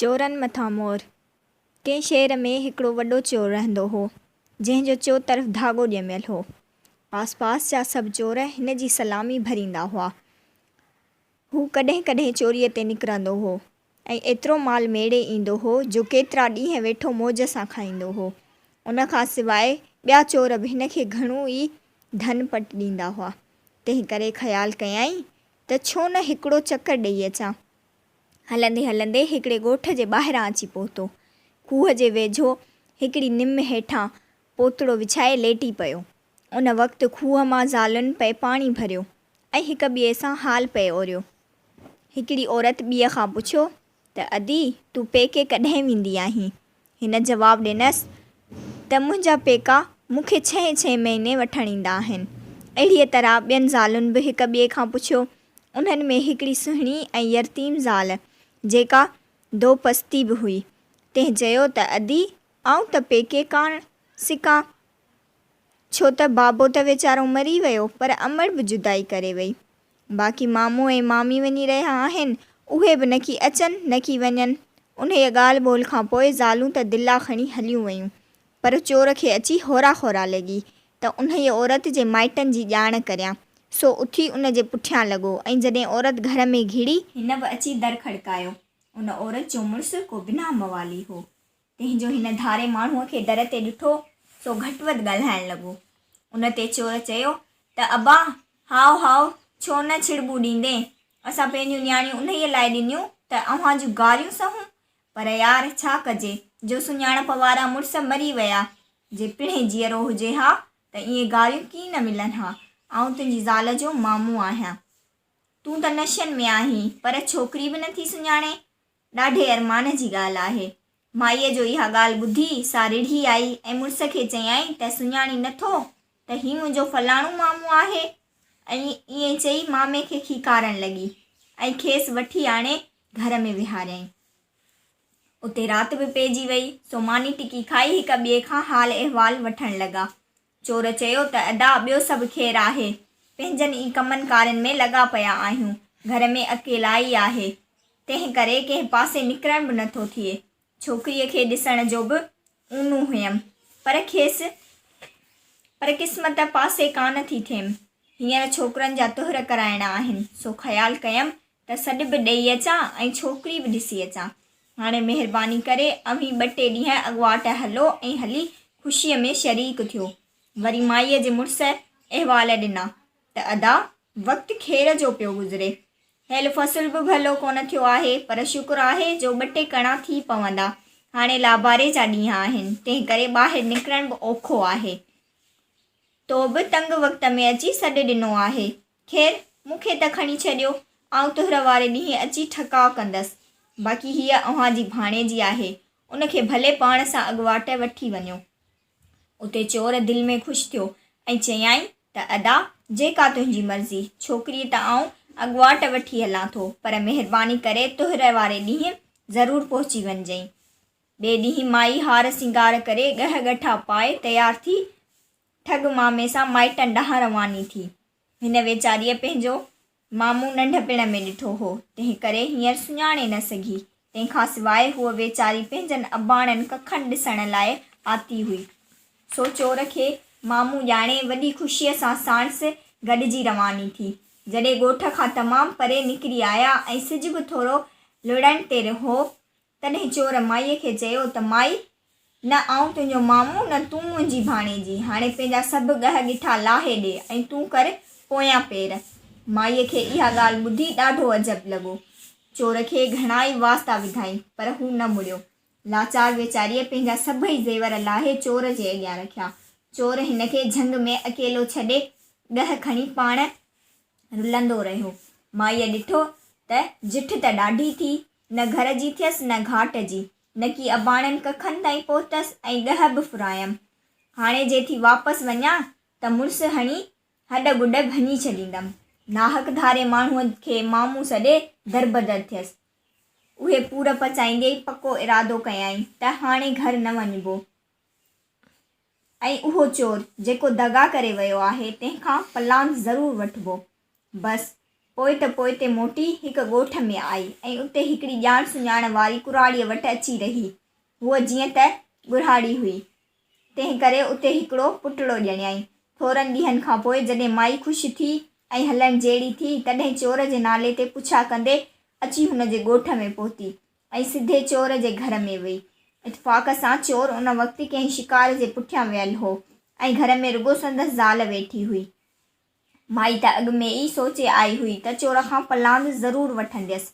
چورن مٿان مور. ڪنهن شهر ۾ هڪڙو وڏو چور رهندو هو، جنهن جو چوطرف ڌاڳو ڄميل هو. آس پاس جا سڀ چور هن جي سلامي ڀريندا هئا. هو ڪڏهن ڪڏهن چوريء تي نڪرندو هو ۽ ايترو مال ميڙي ايندو هو جو ڪيترا ڏينهن ويٺو موج سان کائيندو هو. ان کان سواء ٻيا چور به هن کي گهڻو ئي ڌن پٽ ڏيندا هئا. تنهن ڪري خيال ڪيائين ته ڇو نه هڪڙو چڪر ڏيئي اچان. هلندي هلندي هڪڙي ڳوٺ جي ٻاهران اچي پهتو. کوهه جي ويجهو هڪڙي نم هيٺان پوتڙو وڇائي ليٽي پيو. ان وقت کوهه مان زالن پئي پاڻي ڀريو ۽ هڪ ٻئي سان حال پئي اوريو. هڪڙي عورت ٻيء کان پڇيو ته ادي تون پيڪي ڪڏهن ويندي آهين؟ هن جواب ڏنس ته منهنجا پيڪا مون کي ڇهين ڇهين مهيني وٺڻ ايندا آهن. اهڙيء طرح ٻين زالن به هڪ ٻئي کان پڇيو. انهن ۾ هڪڙي سهڻي ۽ يرتيم زال، جيڪا دوپستي به هئي، تنهن چيو ته ادي، آئون ته پيڪي ڪاڻ سڪان، ڇو ته بابو ته ويچارو مري ويو، پر امڙ به جدائي ڪري وئي. باقي مامو ۽ مامي وڃي رهيا آهن، اهي به نڪي اچن نڪي وڃن. انهيء ڳالهه ٻولهه کان پوء زالون ته دلا کڻي هليون ويون، پر چور کي اچي هورا کورا لڳي ته انهيء عورت جي مائٽن جي ڄاڻ ڪريان، سو اٿي ان جي پٺيان لڳو ۽ جڏهن عورت گهر ۾ گهڙي، هن به اچي در کڙڪايو. ان عورت جو مڙس ڪو بنهه موالي هو. تنهن جو هن ڌاري ماڻهوء کي در تي ڏٺو، سو گهٽ وڌ ڳالهائڻ لڳو. ان تي چور چيو ته ابا، هائو هائو، ڇو نه ڇڙٻون ڏيندين؟ اسان پنهنجون نياڻيون انهيء لاء ڏنيون ته اوهان جون گاريون سهون. پر يار، ڇا ڪجي، جو سڃاڻپ وارا مڙس مري ويا. جي پڻهين جيئرو هجي ها ته ائين گاريون ڪين نه ملن ها. آئون تنهنجي زال جو مامو آهيان. تون ته نشن ۾ آهين، پر ڇوڪري به نٿي سڃاڻين؟ ڏاڍي ارمان جي ڳالهه آهي. مائيء جو اها ڳالهه ٻڌي، سا رڙهي آئي ۽ مڙس کي چيائين ته سڃاڻين نه ٿو ته هي منهنجو فلاڻو مامو آهي؟ ۽ ائين چئي مامي کي کيڪارڻ لڳي ۽ کيس وٺي آڻي گهر ۾ ويهاريائين. اتي رات به پئجي وئي، سو ماني ٽڪي کائي هڪ ٻئي کان حال احوال وٺڻ لڳا. چور چيو ته ادا ٻيو سڀ خير آهي، پنهنجن ئي ڪمن ڪارين ۾ لڳا پيا آهيون، گهر ۾ اڪيلائي آهي، تنهن ڪري ڪنهن پاسي نڪرڻ به نٿو ٿئي. ڇوڪريء کي ڏسڻ جو به اونو هيم، پر کيس پر قسمت پاسي ڪانه ٿي ٿيم. هينئر ڇوڪرن جا طهر ڪرائڻا آهن، سو خيال ڪيم ته سڏ به ڏيئي اچان ۽ ڇوڪري به ڏسي اچان. هاڻي مهرباني ڪري اوهين ٻه ٽي ڏينهن اڳواٽ هلو ۽ هلي خوشيء ۾ شريڪ ٿيو. وري مائيء جي مڙس احوال ڏنا ته ادا، وقت خير جو پيو گذري. هيل فصل به ڀلو ڪونه ٿيو آهي، پر شڪر آهي جو ٻه ٽي ڪڻا ٿي پوندا. هاڻي لاباري جا ڏينهن آهن، تنهن ڪري ٻاهر نڪرڻ به اوکو آهي. تو به تنگ وقت ۾ اچي سڏ ڏنو آهي. خير، مون کي ته کڻي ڇڏيو، آئون طهر واري ڏينهن اچي ٺڪاء ڪندس. باقي هيء اوهان جي ڀاڻيجي آهي، ان کي ڀلي پاڻ سان اڳواٽ وٺي وڃو. اتي چور دل ۾ خوش ٿيو ۽ چيائين ته ادا، جيڪا تنهنجي مرضي، ڇوڪري ته آئون اڳواٽ وٺي هلان ٿو، پر مهرباني ڪري طهر واري ڏينهن ضرور پهچي وڃجئين. ٻئي ڏينهن مائي هار سينگار ڪري، ڳهه ڳٺا پائي، تيار ٿي، ٺڳ مامي سان مائٽن ڏانهن رواني ٿي. هن ويچاريء پنهنجو مامو ننڍپڻ ۾ ڏٺو هو، تنهن ڪري هينئر سڃاڻي نه سگهي. تنهن کان سواء هوء ويچاري پنهنجن اباڻن ڪکن ڏسڻ لاء آتي هئي. سو چور کي مامو ڄاڻي وڏي خوشيء سان ساڻس گڏجي رواني ٿي. جڏهن ڳوٺ کان تمام پري نڪري آيا ۽ سج به ٿورو لڙڻ تي هو، تڏهن چور مائيء کي چيو ته مائي، نه آئون تنهنجو مامو نه تون منهنجي ڀاڻيجي، هاڻي پنهنجا سڀ ڳهه ڳٺا لاهي ڏي ۽ تون ڪر پويان پير. مائيء کي اها ڳالهه ٻڌي ڏاڍو عجب لڳو. چور کي گهڻائي واسطا وڌائين، پر هو نه مڙيو. لاچار ويچاريء پنهنجا سڀئي زيور لاهي چور جي اڳيان رکيا. چور هن کي جهنگ ۾ اڪيلو ڇڏي ڳهه کڻي پاڻ رلندو رهيو. مائيء ڏٺو ته جٺ ته ڏاڍي ٿي، نه گهر جي ٿيس نه گهاٽ جي، نڪي اباڻن ڪکن تائين پهتس ۽ ڳهه به ڦرايم. هاڻي جي ٿي واپس وڃان ته مڙس هڻي هڏ گڏ ڀڃي ڇڏيندم. ناحق ڌاري ماڻهوء کي مامو سڏي دربدر ٿيس. اهي پور پچائيندي ئي پڪو ارادو ڪيائين ته هاڻي گهر نه وڃبو ۽ اهو چور جيڪو دغا ڪري ويو آهي تنهن کان پلاند ضرور وٺبو. بس! پوء ته پوئتي موٽي هڪ ڳوٺ ۾ آئي ۽ اتي هڪڙي ڄاڻ سڃاڻ واري ڪراڙيء وٽ اچي رهي. هوء جيئن ته ڳرهاڙي هئي، تنهن ڪري اتي هڪڙو پٽڙو ڄڻيائين. ٿورن ڏينهن کان پوء جڏهن مائي خوش ٿي ۽ هلڻ جهڙي ٿي، تڏهن چور جي نالي تي پڇا ڪندي اچي هن جي ڳوٺ ۾ پهتي ۽ سڌي چور جي گهر ۾ وئي. اتفاق سان چور ان وقت ڪنهن شڪار جي پٺيان ويل هو ۽ گهر ۾ رڳو سندس زال ويٺي هئي. مائي ته اڳ ۾ ئي سوچي آئي هئي ته چور کان پلاند ضرور وٺنديس،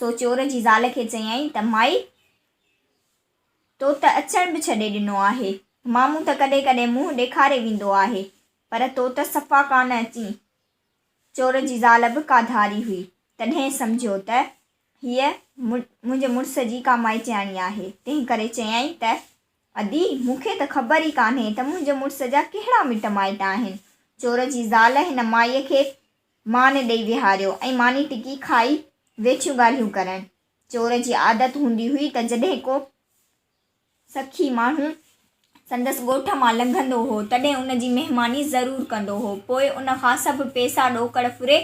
سو چور جي زال کي چيائين ته مائي! تو ته اچڻ به ڇڏي ڏنو آهي. مامو ته ڪڏهن ڪڏهن منهن ڏيکاري ويندو آهي، پر تو ته صفا ڪانه اچين. چور جي زال به ڪا ڌاري هئي، تڏهن سمجهيو ته هيء منهنجي مڙس جي ڪا مائٽياڻي آهي، تنهن ڪري چيائين ته ادي، مون کي ته خبر ئي ڪانهي ته منهنجي مڙس جا ڪهڙا مٽ مائٽ آهن. چور جي زال هن مائيء کي مان ڏئي ويهاريو ۽ ماني ٽڪي کائي ويٺيون ڳالهيون ڪرڻ. چور جي عادت هوندي هئي ته جڏهن ڪو سخي ماڻهو سندس ڳوٺ مان لنگهندو هو، تڏهن ان جي مهماني ضرور ڪندو هو. پوء ان کان سڀ پئسا ڏوڪڙ ڦري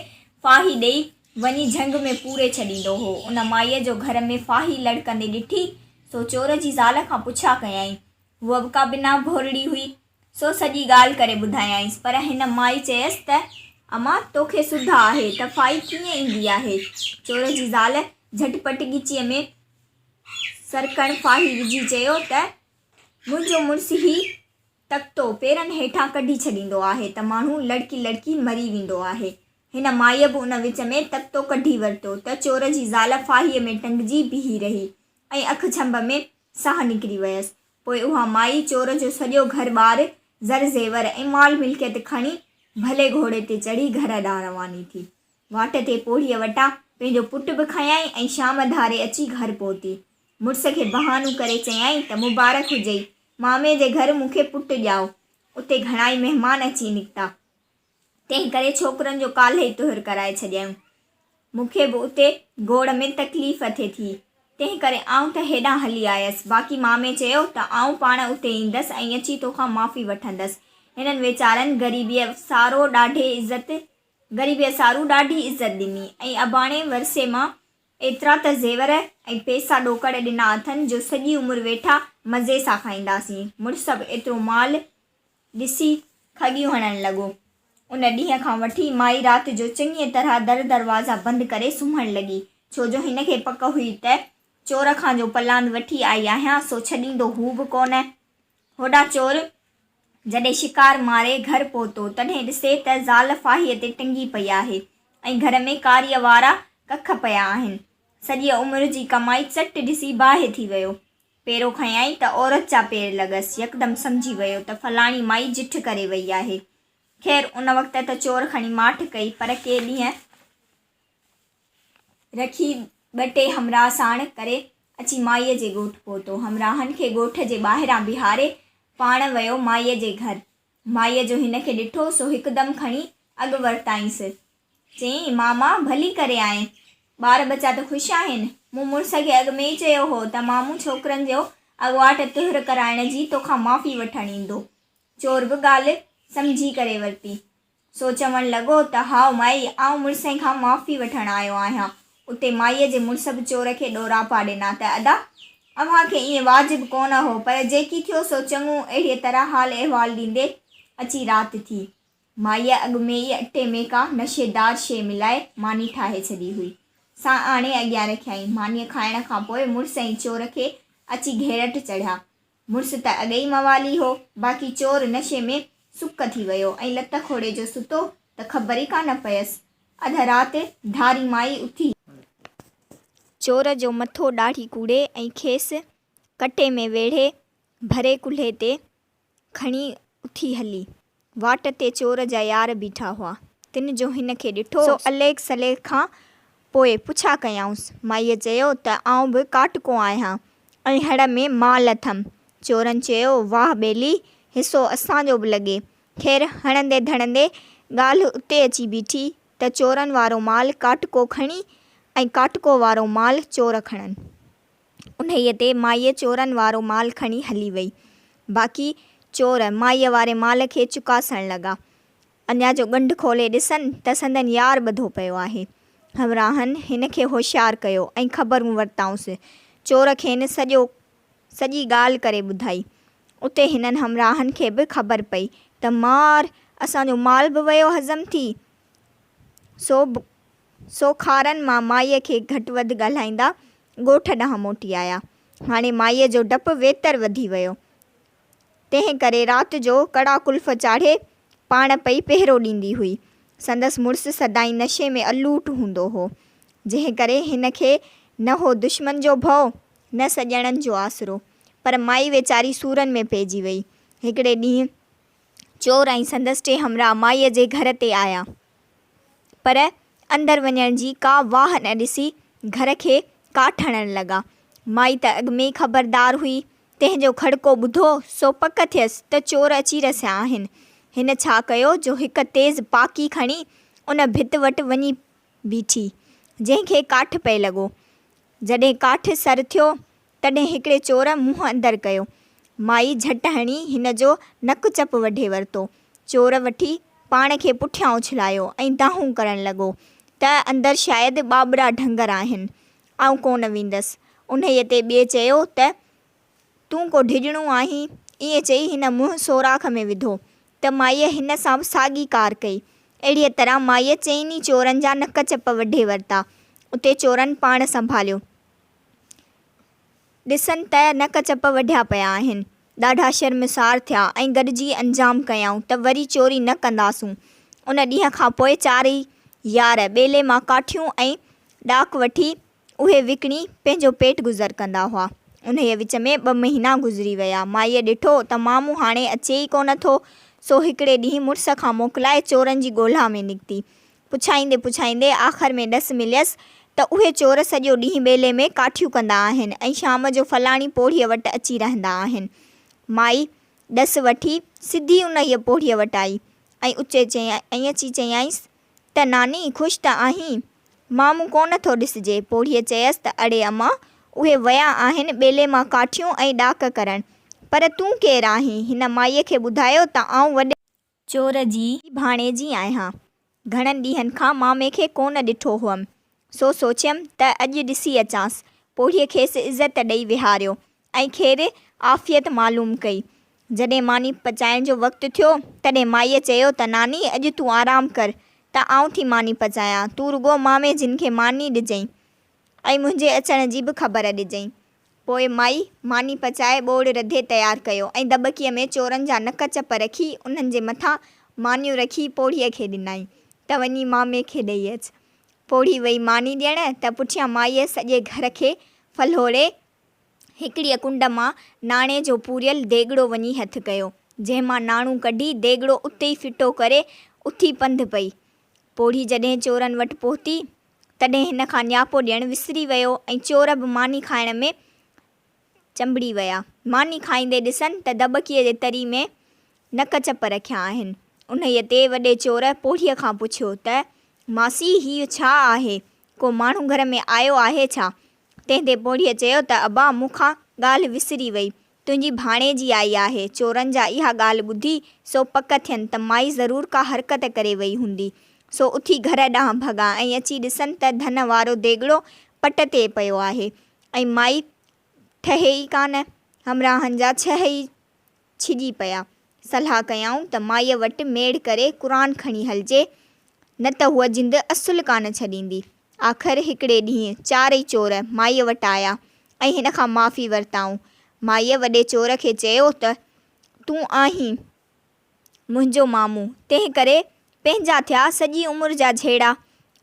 ڦاهي ڏئي وڃي جهنگ ۾ پوري ڇڏيندو هو. ان مائيء جو گهر ۾ ڦاهي لڙڪندي ڏٺي، سو چور جي زال کان پڇا ڪيائين. هوء به ڪا بنا ڀورڙي هئي، سو سڄي ڳالهه ڪري ٻڌايائينس. پر هن مائي چيس ته، امان، توکي سڌ آهي ته ڦاهي ڪيئن ايندي آهي؟ چور جي زال جهٽ پٽ ڳچيء ۾ سرڪڻ ڦاهي وجهي چيو ته، منهنجو مڙس هي تختو پيرن هيٺان ڪڍي ڇڏيندو آهي ته ماڻهو لڙڪي لڙڪي مري ويندو آهي. هن مائيء به ان وچ ۾ تختو ڪڍي ورتو ته چور جي زال ڦاهيء ۾ ٽنگجي بيهي رهي ۽ اک ڇنڀ ۾ ساهه نڪري ويس. پوء اها مائي چور جو سڄو گهر ٻار، زر زيور ۽ مال ملڪيت کڻي ڀلي گهوڙي تي چڙهي گهر ڏانهن رواني ٿي. واٽ تي پوڙهيء وٽان پنهنجو پٽ به کنيائين ۽ شام ڌاري اچي گهر پهتي. مڙس کي بهانو ڪري چيائين ته مبارڪ هجئي، مامي جي گهر مون کي پٽ ڄائو. اتي گهڻائي مهمان اچي نڪتا. تنهن ڪري ڇوڪرن جو ڪالهه ئي طهر ڪرائي ڇڏيائون. مون کي به اتي گوڙ ۾ تڪليف ٿي ٿي. تنهن ڪري آئون ته هيڏانهن هلي آيس. باقي مامي چيو ته آئون پاڻ اتي ايندس ۽ اچي توکان معافي وٺندس. هنن ويچارن غريبيء سارو ڏاڍي عزت غريبيء سارو ڏاڍي عزت ڏني ۽ اباڻي ورثي مان ايترا ته زيور ۽ پئسا ڏوڪڙ ڏنا اٿن جو سڄي عمر ويٺا مزي سان کائينداسين. مڙس به ايترو مال ڏسي کڳيون هڻڻ لڳو. ان ڏينهن کان وٺي مائي رات جو چڱيء طرح در دروازا بند ڪري سمهڻ لڳي، ڇو جو هن کي پڪ هئي ته چور کان جو پلاند وٺي آئي آهيان سو ڇڏيندو هو به ڪونه. هوڏانهن چور جڏهن شڪار ماري گهر پهتو، تڏهن ڏسي ته زال ڦاهيء تي ٽنگي پئي آهي ۽ گهر ۾ ڪاريء وارا ڪک پيا آهن. سڄيء عمر جي ڪمائي چٽ ڏسي باهه ٿي ويو. پيرو کنيائين ته عورت جا پير لڳس. يڪدم سمجهي ويو ته فلاڻي مائي جٺ ڪري وئي آهي. خير، ان وقت ته چور کڻي ماٺ ڪئي، پر ڪي ڏينهن رکي ٻه ٽي همراهه ساڻ ڪري اچي مائيء جي ڳوٺ پهتو. همراهن کي ڳوٺ جي ٻاهران بيهاري پاڻ ويو مائيء جي گهر. مائيء جو هن کي ڏٺو سو هڪدم کڻي اڳ ورتائينس. چيائين، ماما، ڀلي ڪري آئين. ٻار ٻچا ته خوش آهن؟ مون مڙس کي اڳ ۾ ئي چيو هو ته مامو ڇوڪرن جو اڳواٽ طهر ڪرائڻ جي توکان معافي وٺڻ ايندو. چور به ڳالهه سمجهي ڪري ورتي. سو چوڻ لڳو ته هائو مائي، آئون مڙسئين کان معافي وٺڻ آيو آهيان. اتي مائيء جي مڙس به چور کي ڏوراپا ڏنا ته ادا! اوهان کي ائين واجب ڪونه هو، پر جيڪي ٿيو سو چڱو. اهڙيء طرح حال احوال ڏيندي اچي رات ٿي. مائيء اڳ ۾ ئي اٽي ۾ ڪا نشيدار شيء ملائي ماني ٺاهي ڇڏي هئي، سا آڻي اڳيان رکيائين. مانيء کائڻ کان پوء مڙس ۽ چور کي اچي گهيرٽ چڙهيا. مڙس ته اڳي ئي موالي هو، باقي چور نشي ۾ سڪ ٿي ويو ۽ لت کوڙي جو ستو ته خبر ئي ڪانه پيس. اڌ رات ڌاري مائي اٿي. چور جو مٿو ڏاڙهي ڪوڙي ۽ کيس ڪٽي ۾ ويڙهي ڀري ڪلهي تي کڻي اٿي هلي. واٽ تي چور جا يار بيٺا هئا، تن جو هن کي ڏٺو، سو عليڪ سليڪ کان پوء پڇا ڪيائونس. مائيء چيو ته آئون به ڪاٽڪو آهيان ۽ هڙ ۾ مال اٿم. چورن چيو، واهه ٻيلي، حصو اسان جو به لڳي. خير، هڻندي ڌڻندي ڳالهه اتي اچي بيٺي ته چورن وارو مال ڪاٽڪو کڻي ۽ ڪاٽڪو وارو مال چور کڻن. انهيء تي مائيء چورن وارو مال کڻي هلي وئي. باقي چور مائيء واري مال کي چڪاسڻ لڳا. اڃا جو ڳنڍ کولي ڏسن ته سندن يار ٻڌو پيو آهي. همراهن هن کي هوشيار ڪيو ۽ خبرون ورتائونس. چور کين سڄو سڄي ڳالهه ڪري ٻڌائي. اتي هنن همراهن کي به خبر پئي ته مار اسان جو مال به ويو هضم ٿي. سو سو خارن مان مائيء کي گهٽ وڌ ڳالهائيندا ڳوٺ ڏانهن موٽي آيا. هاڻي مائيء جو ڊپ ويتر وڌي ويو. تنهن ڪري رات جو ڪڙا قلف چاڙهي پاڻ پئي پهرو ڏيندي هئي. سندس مڙس سدائين نشي ۾ الوٽ هوندو هو، جنهن ڪري هن کي نه هو دشمن جو ڀؤ، نه سڄڻن جو آسرو. پر مائي ويچاري سورن ۾ پئجي وئي. هڪڙي ڏينهن چور ۽ سندس ٽي همراهه مائيء جي گهر تي آيا. پر اندر وڃڻ جي ڪا واهه نه ڏسي گهر کي ڪاٺ هڻڻ لڳا. مائي ته اڳ ۾ ئي خبردار هئي، تنهن جو کڙڪو ٻڌو سو پڪ ٿيس ته چور اچي رسيا آهن. هن ڇا ڪيو جو هڪ تيز پاڪي کڻي ان ڀت وٽ وڃي بيٺي، جنهن کي ڪاٺ پئي لڳو. جڏهن ڪاٺ سر ٿيو، تڏهن هڪڙي چور منهن اندر ڪيو. مائي جهٽ هڻي هن جو نڪ چپ وڍي ورتو. چور وٺي پاڻ کي پٺيان اڇلايو ۽ دانهون ڪرڻ لڳو ته اندر شايد ٻاٻرا ڍنگر آهن، آئون ڪونه ويندس. انهيء تي ٻئي چيو ته تون ڪو ڍڄڻو آهين؟ ائين چئي هن منهن سوراخ ۾ وڌو ته مائيء هن سان به ساڳي ڪار ڪئي. اهڙيء طرح مائيء چئن ئي چورن جا نڪ چپ وڍي ورتا. اتي چورن پاڻ سنڀاليو. ڏسن ته نڪ چپ وڍيا پيا آهن. ڏاڍا شرمسار ٿيا ۽ گڏجي انجام ڪيائون ته وري چوري نه ڪنداسون. ان ڏينهن کان پوء چارئي يار ٻيلي مان ڪاٺيون ۽ ڏاڪ وٺي اهي وڪڻي پنهنجو پيٽ گذر ڪندا هئا. انهيء وچ ۾ ٻه مهينا گذري ويا. مائيء ڏٺو ته مامو هاڻي اچي ئي ڪونه ٿو، سو هڪڙي ڏينهن مڙس کان موڪلائي چورن جي ڳولها ۾ نڪتي. پڇائيندي پڇائيندي آخر ۾ ڏس مليس ته اهي چور سڄو ڏينهن ٻيلي ۾ ڪاٺيون ڪندا آهن ۽ شام جو فلاڻي پوڙهيء وٽ اچي رهندا آهن. مائي ڏس وٺي سڌي انهيء پوڙهيء وٽ آئي ۽ اچي چيائينس ته ناني خوش ته آهين؟ مامون ڪونه ٿو ڏسجي. پوڙهيء چيس ته اڙي امان اهي ويا آهن ٻيلي مان ڪاٺيون ۽ ڏاڪ ڪرڻ. پر تون ڪير آهين؟ هن مائيء کي ٻڌايو ته آئون وڏي. چور جي ڀاڻيجي آهيان. گهڻن ڏينهن کان مامي کي ڪونه ڏٺو هئم، سو سوچيم ته اڄ ڏسي اچانس. پوڙهيء کيس عزت ڏئي ويهاريو ۽ خير عافيت معلوم ڪئي. جڏهن ماني پچائڻ جو وقت ٿيو، تڏهن مائيء چيو ته ناني اڄ تون آرام ڪر ته آئون ٿي ماني پچايان، تون رڳو مامي جن کي ماني ڏجئين ۽ منهنجي اچڻ جي به خبر ڏجئين. پوء مائي ماني پچائي ٻوڙ رڌي تيار ڪيو ۽ دٻڪيء ۾ چورن جا نڪ چپ رکي انهن جي مٿان مانيون رکي پوڙهيء کي ڏنائين ته وڃي مامي کي ڏئي اچ. پوڙهي وئي ماني ڏيڻ ته پٺيان مائيء سڄي گهر کي ڦلهوڙي هڪڙيء ڪنڊ مان ناڻي جو پوريل ديڳڙو وڃي هٿ ڪيو، جنهن مان ناڻو ڪڍي ديڳڙو اتي ئي ڦٽو ڪري اٿي پنڌ پئي. پوڙهي جڏهن چورن وٽ پهتي تڏهن هن کان نياپو ڏيڻ وسري ويو ۽ چور به ماني کائڻ ۾ چنبڙي ويا. ماني کائيندي ڏسن ته دٻڪيء جي تري ۾ نڪ چپ رکيا آهن. انهيء تي وڏي چور پوڙهيء کان پڇيو ته، ماسي، هيء ڇا آهي؟ ڪو ماڻهو گهر ۾ آيو آهي ڇا؟ تنهن تي پوڙهيء چيو ته، ابا، مون کان ڳالهه وسري وئي. تنهنجي ڀاڻيجي آئي آهي. چورن جا اها ڳالهه ٻڌي، سو پڪ ٿين ته مائي ضرور ڪا حرڪت ڪري وئي هوندي. سو اٿي گهر ڏانهن ڀڳا ۽ اچي ڏسن ته ڌن وارو ديڳڙو پٽ تي پيو آهي ۽ مائي ٺهي ئي ڪانه. همراهن جا ڇهه ئي ڇڄي پيا. صلاح ڪيائون ته مائيء وٽ ميڙ ڪري قرآن کڻي هلجي، نه ته هوء جند اصل ڪانه ڇڏيندي. آخر هڪڙي ڏينهن چارئي چور مائيء وٽ آيا ۽ هن کان معافي ورتائون. مائيء وڏي چور کي چيو ته تون آهين منهنجو مامو، تنهن ڪري پنهنجا ٿيا سڄي عمر جا جهيڙا،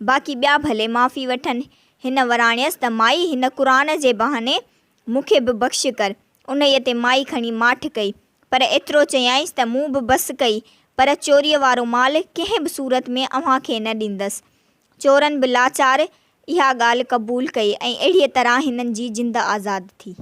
باقي ٻيا ڀلي معافي وٺن. هن وراڻيس ته مائي هن قرآن جي بهاني مون کي به بخش ڪر. انهيء تي مائي کڻي ماٺ ڪئي، پر ايترو چيائينس ته مون به بس ڪئي، پر چوريء وارو مال ڪنهن به صورت ۾ اوهان کي نه ڏيندس. چورن به لاچار اها ڳالهه قبول ڪئي ۽ اهڙيء طرح هنن جي جند آزاد ٿي.